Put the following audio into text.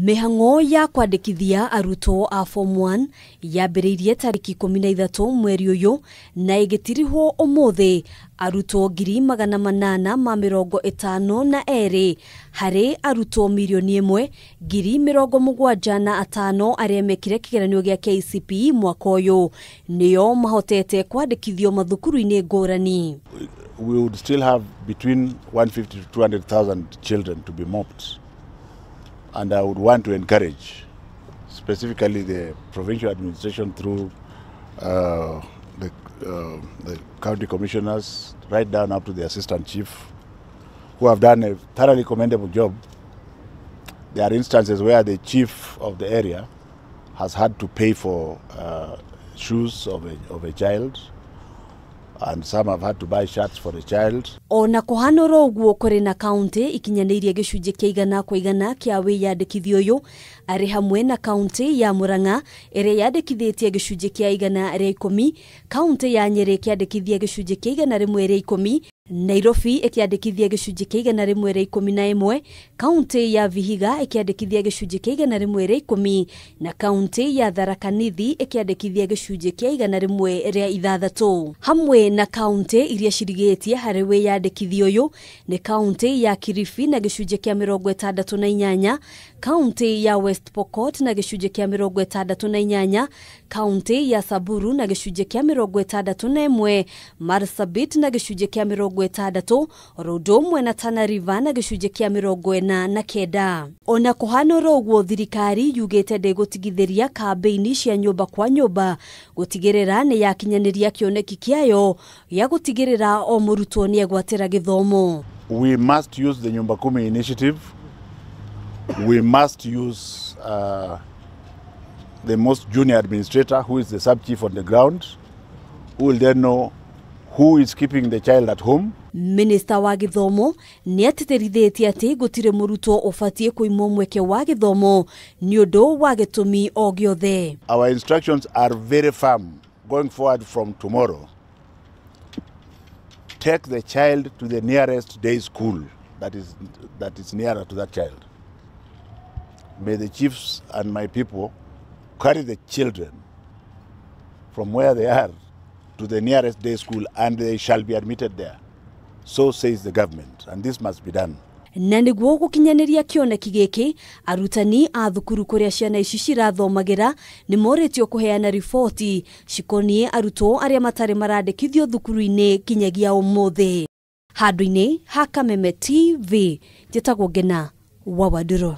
Mĩhang'o ya kwandĩkithia arutwo a Form 1 yambĩrĩirie tarĩki 13 mweri ũyũ na ĩgĩtirihwo ũmũthĩ arutwo 852,000 harĩ arutwo 1,075,000 arĩa mekire kĩgeranio gĩa KCPE mwaka ũyũ nĩo mahotete kwandĩkithio mathukuru-inĩ ngũrani. We would still have between 150 to 200,000 children to be mopped. And I would want to encourage specifically the provincial administration through the county commissioners, right down up to the assistant chief, who have done a thoroughly commendable job. There are instances where the chief of the area has had to pay for shoes of a child, and some have had to buy shirts for the child. Ona kuhana oro uguo kuri na kaunti ikinyaniirie gicunji kia 100% kia wiyandikithio uyu ari hamwe na kaunti ya Murang'a iria yandikithitie gicunji kia 110, kaunti ya Nyeri ikiandikithia gicunji kia 110, Nairobi ikiandikithia gicunji kia 111, kaunti ya Vihiga ikiandikithia gicunji kia 110 na kaunti ya Tharaka Nithi ikiandikithia gicunji kia 106. Hamwe na kaunti iria cirigitie hari wiyandikithio uyu ni kaunti ya Kilifi na gicunji kia 68, kaunti ya West Pokot na gicunji kia 68, kaunti ya Samburu na gicunji kia 61, Marsabit na gicunji kia 60, oro ũmwe na Tana River na gicunji kia 49. Ona kuhana oro ũguo thirikari yugĩte ndĩgũtigithĩria kambĩini cia nyũmba kwa nyũmba gũtigĩrĩra nĩ yakinyanĩria kĩoneki kĩayo gĩa gũtigĩrĩra o mũrutwo nĩegwatĩra gĩthomo. We must use the Nyumba Kumi initiative. We must use the most junior administrator, who is the sub-chief on the ground, who will then know who is keeping the child at home. Minister wa gĩthomo nĩ atĩtĩrithĩtie atĩ gũtirĩ mũrutwo ũbatiĩ kũimwo mweke wa gĩthomo nĩ ũndũ wa gĩtũmi o gĩothe. Our instructions are very firm going forward from tomorrow. Take the child to the nearest day school that is nearer to that child. May the chiefs and my people carry the children from where they are to the nearest day school, and they shall be admitted there. So says the government, and this must be done. Na nĩguo gũkinyanĩria kĩoneki gĩkĩ, arutani a thukuru kũrĩa ciana ici cirathomagĩra nĩ morĩtio kũheana riboti cikoniĩ arutwo arĩa matarĩ marandĩkithio thukuru-inĩ kinyagia ũmũthĩ. Handũ-inĩ ha Kameme TV, njĩtagwo Ngena wa Wandũrũ.